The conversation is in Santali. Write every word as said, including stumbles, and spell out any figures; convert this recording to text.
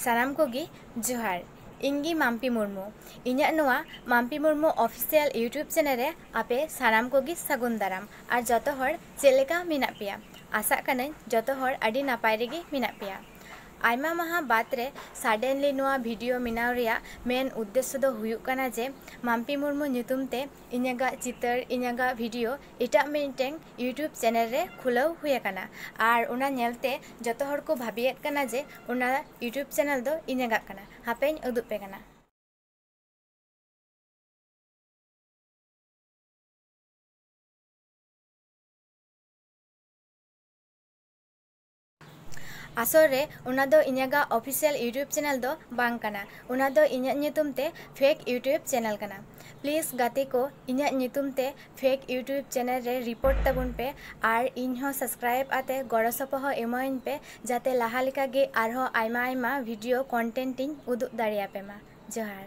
ᱥᱟᱱᱟᱢ ᱠᱚᱜᱮ ᱡᱚᱦᱟᱨ᱾ ᱤᱧ ᱜᱮ ᱢᱟᱢᱯᱤ ᱢᱩᱨᱢᱩ᱾ ᱤᱧᱟᱹᱜ ᱱᱚᱣᱟ Mampi Murmu Official YouTube channel ᱨᱮ ᱟᱯᱮ ᱥᱟᱱᱟᱢ ᱠᱚᱜᱮ ᱥᱟᱹᱜᱩᱱ ᱫᱟᱨᱟᱢ᱾ ᱟᱨ ᱡᱚᱛᱚ ᱦᱚᱲ ᱪᱮᱫ ᱞᱮᱠᱟ ᱢᱮᱱᱟᱜ ᱯᱮᱭᱟ? ᱟᱥᱟᱜ ᱠᱟᱹᱱᱟᱹᱧ ᱡᱚᱛᱚ ᱦᱚᱲ ᱟᱹᱰᱤ ᱱᱟᱯᱟᱭ ᱨᱮᱜᱮ ᱢᱮᱱᱟᱜ ᱯᱮᱭᱟ᱾ ᱟᱭᱢᱟ ᱢᱟᱦᱟ ᱵᱟᱫᱽ ᱨᱮ suddenly ᱱᱚᱣᱟ video ᱵᱮᱱᱟᱣ ᱨᱮᱭᱟᱜ ᱢᱮᱱ ᱩᱫᱽᱫᱮᱥᱥᱚ ᱫᱚ ᱦᱩᱭᱩᱜ ᱠᱟᱱᱟ ᱡᱮ ᱢᱟᱢᱯᱤ ᱢᱩᱨᱢᱩ ᱧᱩᱛᱩᱢ ᱛᱮ ᱤᱧᱟᱹᱜᱟᱜ ᱪᱤᱛᱟᱹᱨ, ᱤᱧᱟᱹᱜᱟᱜ video ᱮᱴᱟᱜ ᱢᱤᱫᱴᱮᱱ YouTube channel ᱨᱮ ᱠᱷᱩᱞᱟᱹᱣ ᱦᱩᱭ ᱟᱠᱟᱱᱟ᱾ ᱟᱨ ᱚᱱᱟ ᱧᱮᱞᱛᱮ ᱡᱚᱛᱚ ᱦᱚᱲ ᱠᱚ ᱵᱷᱟᱹᱵᱤᱭᱮᱫ ᱠᱟᱱᱟ ᱡᱮ ᱚᱱᱟ YouTube channel ᱫᱚ ᱤᱧᱟᱹᱜᱟᱜ ᱠᱟᱱᱟ᱾ ᱦᱟᱯᱮᱧ ᱩᱫᱩᱜ ᱯᱮ ᱠᱟᱱᱟ᱾ ᱟᱥᱚᱞ ᱨᱮ ᱚᱱᱟ ᱫᱚ ᱤᱧᱟᱹᱜᱟᱜ Official YouTube channel ᱫᱚ ᱵᱟᱝ ᱠᱟᱱᱟ᱾ ᱚᱱᱟ ᱫᱚ ᱤᱧᱟᱹᱜ ᱧᱩᱛᱩᱢ ᱛᱮ fake YouTube channel ᱠᱟᱱᱟ᱾ Please ᱜᱟᱛᱮ ᱠᱚ, ᱤᱧᱟᱹᱜ ᱧᱩᱛᱩᱢ ᱛᱮ fake YouTube channel ᱨᱮ report ᱛᱟᱵᱚᱱ ᱯᱮ ᱟᱨ ᱤᱧ ᱦᱚᱸ subscribe ᱟᱛᱮ ᱜᱚᱲᱚ ᱥᱚᱯᱚᱦᱚᱫ ᱮᱢᱟᱹᱧ ᱯᱮ, ᱡᱟᱛᱮ ᱞᱟᱦᱟ ᱞᱮᱠᱟ ᱜᱮ ᱟᱨᱦᱚᱸ ᱟᱭᱢᱟ ᱟᱭᱢᱟ video content ᱤᱧ ᱩᱫᱩᱜ ᱫᱟᱲᱮᱭᱟᱯᱮ ᱢᱟ᱾ ᱡᱚᱦᱟᱨ᱾